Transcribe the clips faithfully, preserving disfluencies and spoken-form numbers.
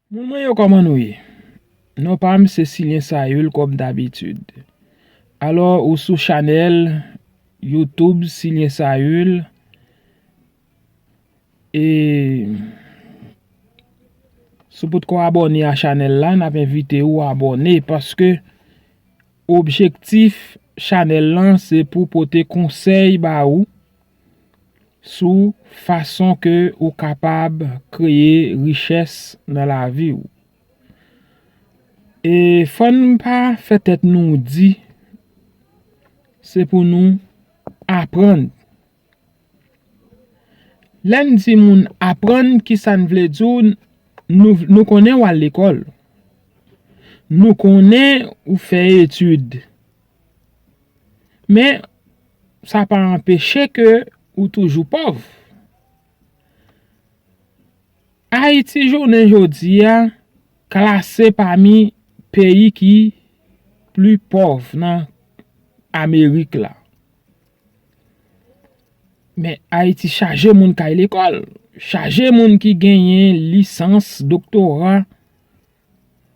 Moun mwen yo, kòman nou ye? Non pa m se Silyen Sayil kòm dabitid. Alò, ou sou chanèl YouTube Silyen Sayil. E si w potko abòne a chanèl la, n ap envite w abòne paske objektif chanèl lan se pou pote konsèy ba ou sou fason ke ou kapab kreye richès nan lavi w. E fò n pa fè tèt nou di, se pou nou aprann. Lè n di moun aprann, kisa n vle di w? Nou, nou konnen w al lekòl. Nou konnen ou fè etid. Men, sa pa anpeche ke ou toujou pòv. Ayiti jounen jodi a klase pami peyi ki pli pòv nan Amerik la. Men Ayiti chaje moun k al lekòl, chaje moun ki genyen lisans, doktora,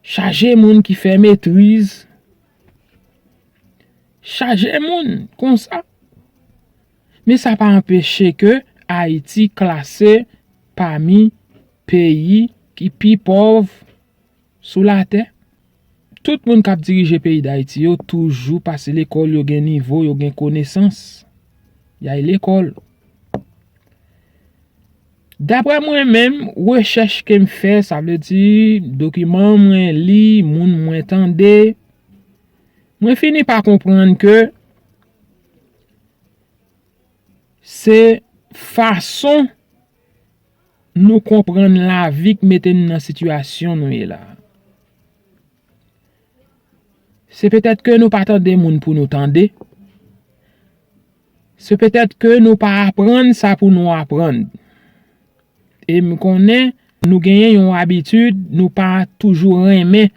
chaje moun ki fè metriz, chaje moun konsa. Men sa pa anpeche ke Ayiti klase pami peyi ki pi pòv sou latè. Tout moun k ap dirije peyi Dayiti yo toujou pase lekòl, yo gen nivo, yo gen konesans. Y al lekòl. Daprè mwen menm, rechèch ke m fè, sa vle di dokiman mwen li, moun mwen tande, mwen fini pa konprann ke se fason nou konprann lavi k mete n nan sitiyasyon nou ye la. Se petèt ke nou pa tande moun pou nou tande. Se petèt ke nou pa aprann sa pou nou aprann. E m konnen nou genyen yon abitid, nou pa toujou renmen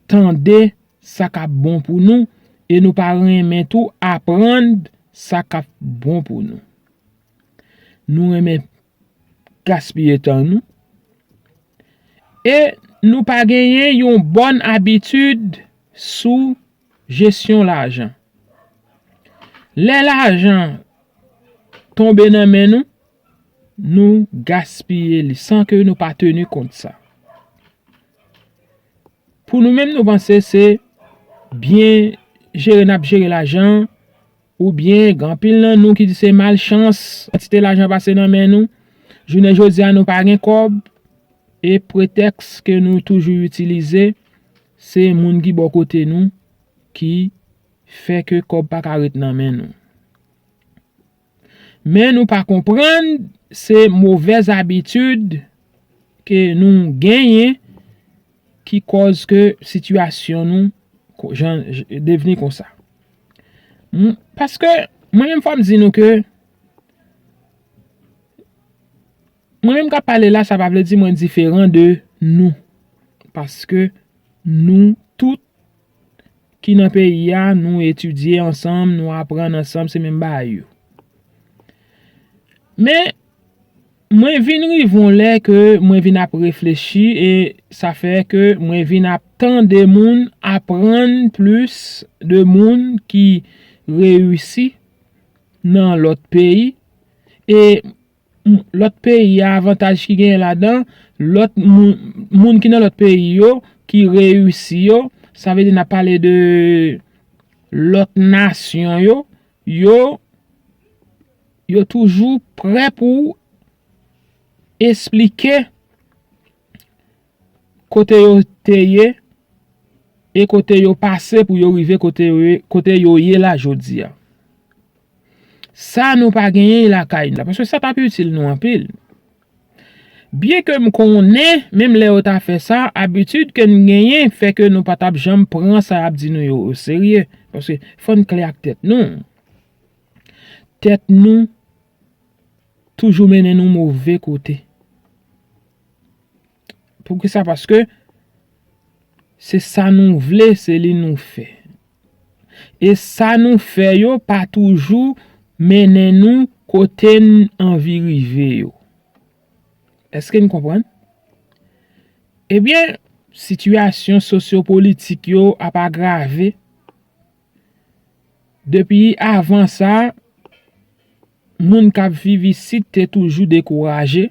tande sa k ap bon pou nou, e nou pa renmen tou aprann sa k ap bon pou nou. Nou renmen gaspiye tan nou. E nou pa genyen yon bòn abitid sou jesyon lajan. Lè lajan tonbe nan men nou, nou gaspiye li san ke nou pa teni kont sa. Pou nou menm, nou panse se byen jere n ap jere lajan, oubyen gen anpil nan nou ki di se malchans, kantite lajan pase nan men nou. Jounen jodi a, nou pa gen kòb, e pretèks ke nou toujou itilize, se moun ki bò kote nou ki fè ke kòb pa ka ret nan men nou. Men nou pa konprann se movèz abitid ke nou genyen ki kòz ke sitiyasyon nou ko-, jan, j-, devni konsa. M, paske mwen menm fò m di nou ke mwen menm k ap pale la, sa pa vle di mwen diferan de nou. Paske nou tout ki nan peyi a, nou etidye ansanm, nou aprann ansanm, se menm bagay yo. Men, mwen vin rive yon lè ke mwen vin ap reflechi e sa fè ke mwen vin ap tande moun aprann plis de moun ki reyisi nan lòt peyi. E m, lòt peyi a, avantaj ki genyen ladan, lòt moun, moun ki nan lòt peyi yo, ki reyisi yo, sa vle di n ap pale de lòt nasyon yo, yo, yo toujou prè pou esplike kote yo te ye e kote yo pase pou yo rive kote yo ye, kote yo ye la jodi a. Sa nou pa genyen lakay nou la, paske sa t ap itil nou anpil. Byen ke m konnen, menm lè yo ta fè sa, abitid ke n genyen fè ke nou pa t ap janm pran sa y ap di nou yo oserye. Paske fò n klè ak tèt nou. Tèt nou toujou mennen nou move kote. Poukisa? Paske se sa nou vle, se li nou fè. E sa nou fè yo pa toujou mennen nou kote n anvi rive yo. Èske n konprann? Ebyen, sitiyasyon sosyopolitik yo ap agrave. Depi avan sa, moun k ap viv isit te toujou dekouraje.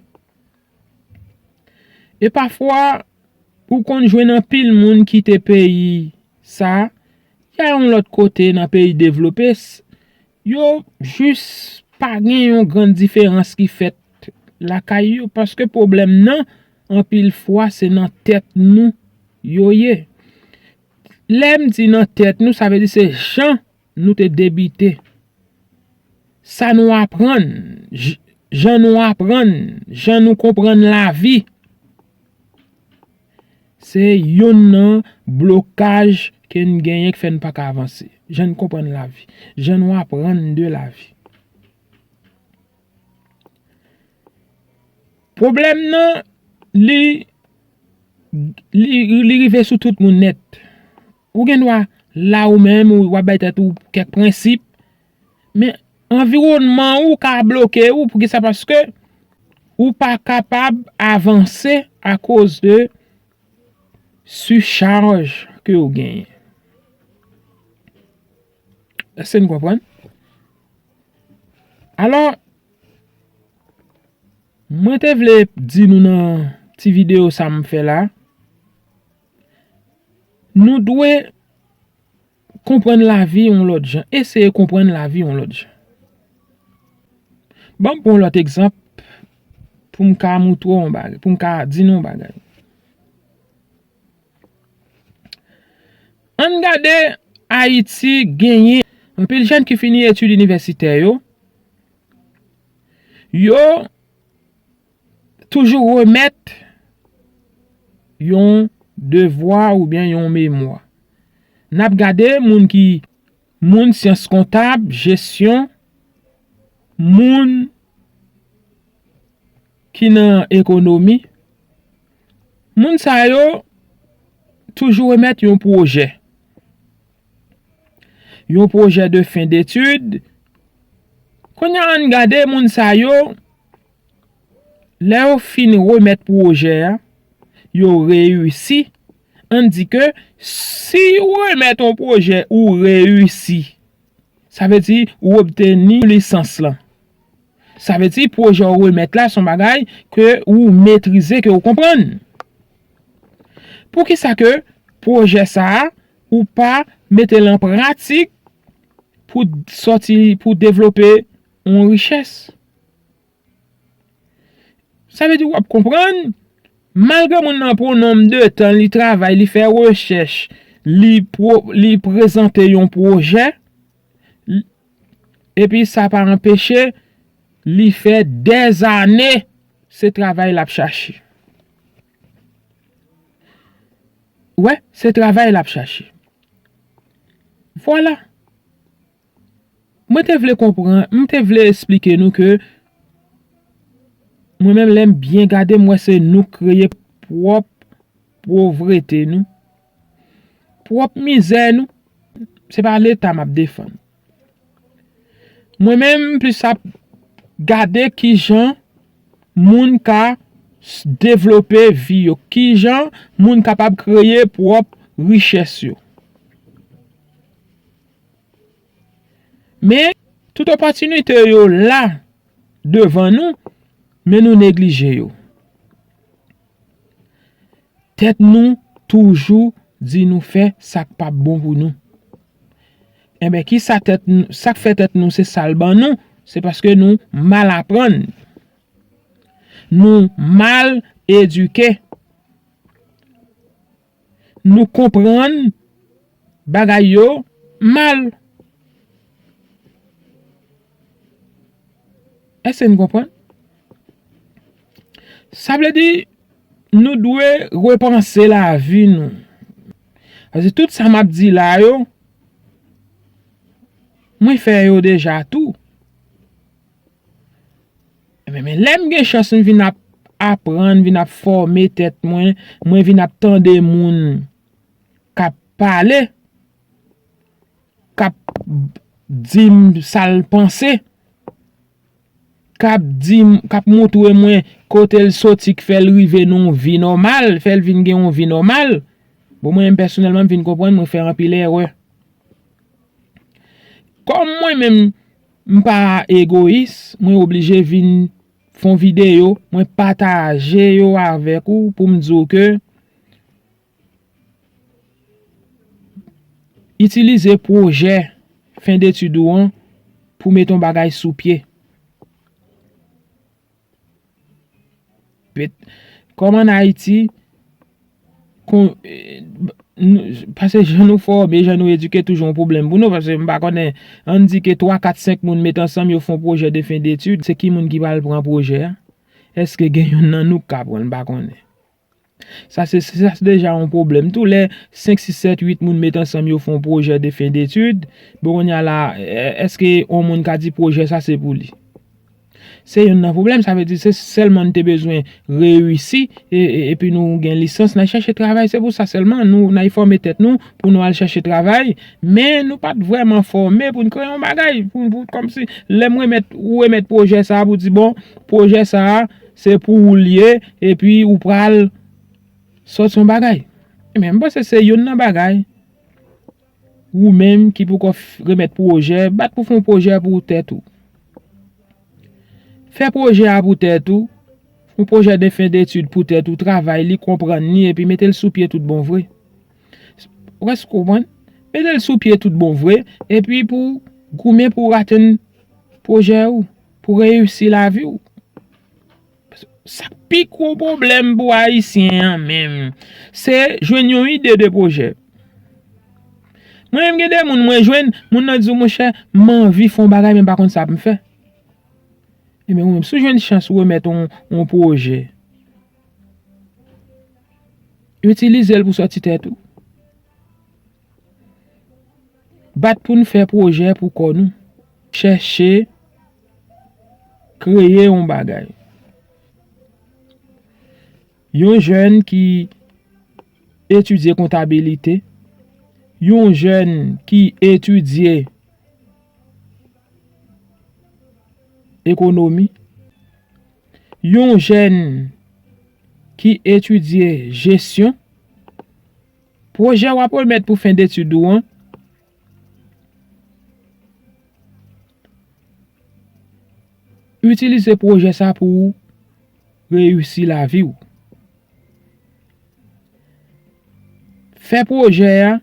E pafwa, ou konn jwenn anpil moun kite peyi sa, y al yon lòt kote nan peyi devlope, s- yo jis pa gen yon grann diferans ki fèt lakay yo, paske pwoblèm nan, anpil fwa, se nan tèt nou yo ye. Lè m di nan tèt nou, sa vle di se jan nou te debite. Sa nou aprann, j- jan nou aprann, jan nou konprann lavi. Se youn nan blokaj ke n genyen k fè n pa ka avanse. Jan n konprann lavi, jan nou aprann de lavi. Pwoblèm nan, li, li, li rive sou tout moun nèt. Ou gen dwa la ou menm, ou w ap bay tèt ou kèk prensip, men anviwònman ou ka bloke ou. Poukisa? Paske ou pa kapab avanse akoz de sichaj ke w genyen. Èske n konprann? Alò, mwen te vle di nou nan ti videyo sa m fè la, nou dwe konprann lavi yon lòt jan, eseye konprann lavi yon lòt jan. Ban m pran yon lòt egzanp pou m ka moutre w yon bagay, pou m ka di nou yon bagay. Ann gade Ayiti genyen anpil jèn ki fini etid inivèsitè yo, yo toujou remèt yon devwa oubyen yon memwa. N ap gade moun ki, moun syans kontab, jesyon, moun ki nan ekonomi, moun sa yo toujou remèt yon pwojè. Yon pwojè de fen detid. Kounye a, ann gade moun sa yo, lè yo fin remèt pwojè a, yo reyisi. Ann di ke si ou remèt yon pwojè, ou reyisi. Sa vle di ou obteni lisans lan. Sa vle di pwojè ou remèt la se yon bagay ke ou metrize, ke ou konprann. Poukisa ke pwojè sa a, ou pa mete l an pratik pou sòti, pou devlope yon richès? Sa vle di w ap konprann, malgre moun nan pran yon nonm de tan, li travay, li fè rechèch, li, pro, li prezante yon pwojè, l- epi sa pa anpeche li fè dèzane se travay l ap chache. Wè, se travay l ap chache. Vwala. Mwen te vle konprann, mwen te vle esplike nou ke mwen menm, lè m byen gade, m wè se nou k kreye pwòp povrete nou, pwòp mizè nou. Se pa Leta m ap defann. Mwen menm, m plis ap gade kijan moun ka s- devlope vi yo, kijan moun kapab kreye pwòp richès yo. Men, tout opòtinite yo la devan nou, men nou neglije yo. Tèt nou toujou di nou fè sa k p ap bon pou nou. Enben, kisa tèt n- sa k fè tèt nou se sa l ban nou? Se paske nou mal aprann. Nou mal edike. Nou konprann bagay yo mal. Èske n konprann? Sa vle di, nou dwe repanse lavi nou. Paske tout sa m ap di la yo, mwen fè yo deja tou. Men, men lè m gen chans m vin ap aprann, vin ap fòme tèt mwen, mwen vin ap tande moun k ap pale, k ap di m sa l panse, k ap di m, k ap montre mwen kote l soti k fè l rive nan yon vi nòmal, fè l vin gen yon vi nòmal. Bon, mwen menm pèsonèlman, m vin konprann mwen fè anpil erè. Kòm mwen menm, m pa egoyis, mwen oblije vin fè yon videyo, mwen pataje yo avèk ou pou m di w ke itilize pwojè fen detid ou an pou mete yon bagay sou pye. Pet-, kòm ann Ayiti, kon, eh, nou, paske jan nou fòme, jan nou edike, toujou yon pwoblèm pou nou, paske m pa konnen, ann di ke twa, kat, senk moun met ansanm, yo fè yon pwojè de fen detid, se ki moun ki pral pran pwojè a? Èske gen youn nan nou k ka pran l? M pa konnen. Sa se, sa se deja yon pwoblèm tou. Lè senk, sis, sèt, uit moun met ansanm, yo fè yon pwojè de fen detid, bon, kounye a la, è-, èske yon moun ka di pwojè sa se pou li? Se youn nan pwoblèm, sa vle di se sèlman n te bezwen reyisi, e, e, epi nou gen lisans, n al chèche travay. Se pou sa sèlman nou, n al fòme tèt nou pou nou al chèche travay, men nou pa t vrèman fòme pou n kreye yon bagay, pou, pou, kòmsi lè m remèt, ou remèt pwojè sa a pou di, bon, pwojè sa a, se pou ou l ye, epi ou pral sòti yon bagay. Men m panse se youn nan bagay, ou menm ki poko f-, remèt pwojè, bat pou fè yon pwojè pou tèt ou. Fè pwojè a pou tèt ou, yon pwojè de fen detid pou tèt ou, travay li, konprann li, epi mete l sou pye tout bon vre. Ou konprann? Mete l sou pye tout bon vre, epi pou goumen pou w atenn pwojè ou, pou reyisi lavi w. Sa k pi gwo pwoblèm pou Ayisyen an menm, se jwenn yon ide de pwojè. Mwen menm gen de moun mwen jwenn, moun nan di w, monchè, m anvi fè yon bagay, men m pa konn sa pou m fè. Ebyen, ou menm, si w jwenn chans ou remèt yon, yon pwojè, itilize l pou sòti tèt ou. Bat pou n fè pwojè pou kò nou. Chèche kreye yon bagay. Yon jèn ki etidye kontabilite, yon jèn ki etidye ekonomi, yon jèn ki etidye jesyon, pwojè w ap remèt pou fen detid ou an, itilize pwojè sa pou ou reyisi lavi w. Fè pwojè a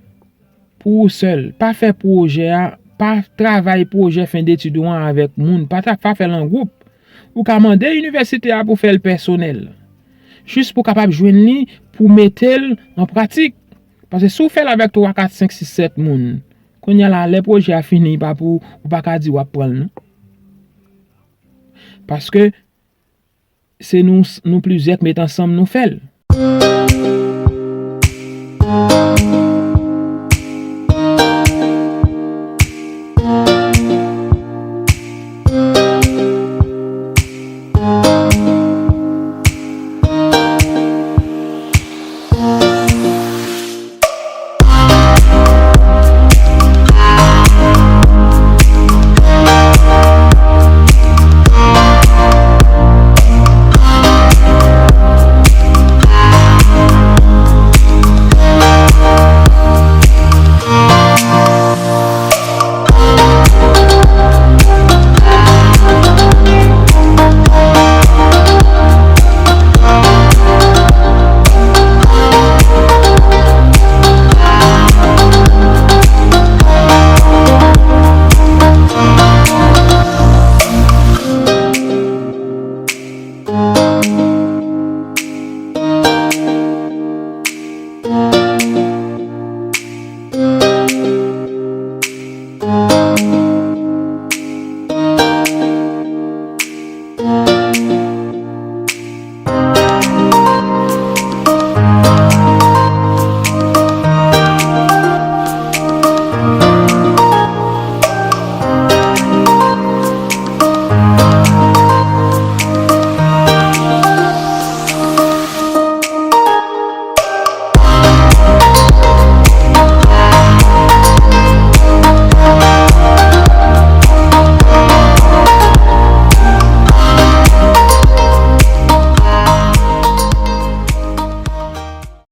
pou ou sèl. Pa fè pwojè a, pa travay pwojè fen detid ou an avèk moun. Pa ta, pa fè l an gwoup. Ou ka mande inivèsite a pou fè l pèsonèl. Jis pou w kapab jwenn li, pou mete l an pratik. Paske si w fè l avèk twa, kat, senk, sis, sèt moun, kounye a la, lè pwojè a fini, pa pou, ou pa ka di w ap pran l, non. Paske se nou, nou plizyè k met ansanm, nou fè l.